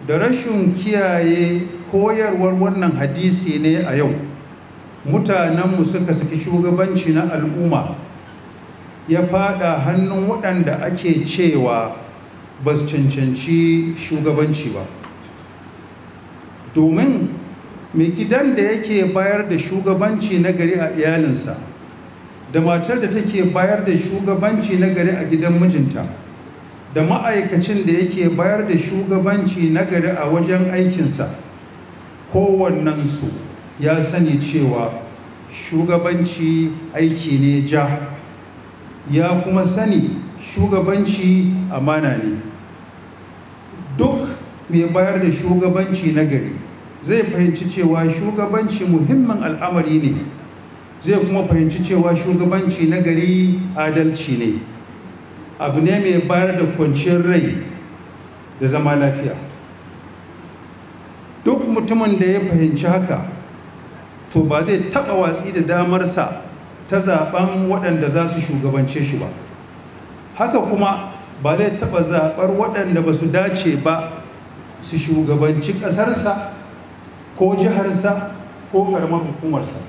Da rashin kiyaye koyarwar wannan hadisi ne a yau mutanenmu suka saki shugabanci na al'umma ya fada hannun waɗanda ake cewa ba su cancanci shugabanci ba. Domin mai gidan da yake bayar da shugabanci na gari a iyalinsa, da matar da take bayar da shugabanci na gari a gidan mijinta, da ma'aikacin da yake bayar da shugabanci na gari a wajen aikinsa, kowannensu ya sani cewa shugabanci aiki ne ja, ya kuma sani shugabanci amana ne. Duk mai bayar da shugabanci na gari zai fahimci cewa shugabanci muhimmin al'amari ne, zai kuma fahimci cewa shugabanci na gari adalci ne, abu ne mai bayar da kwanciyar rai da zama lafiya. Duk mutumin da ya fahimci haka, to ba zai taɓa watsi da damarsa ta zaɓen waɗanda za su shugabance shi ba. Haka kuma ba zai taɓa zaɓar waɗanda ba su dace ba su shugabanci ƙasarsa ko jiharsa ko ƙaramar hukumarsa.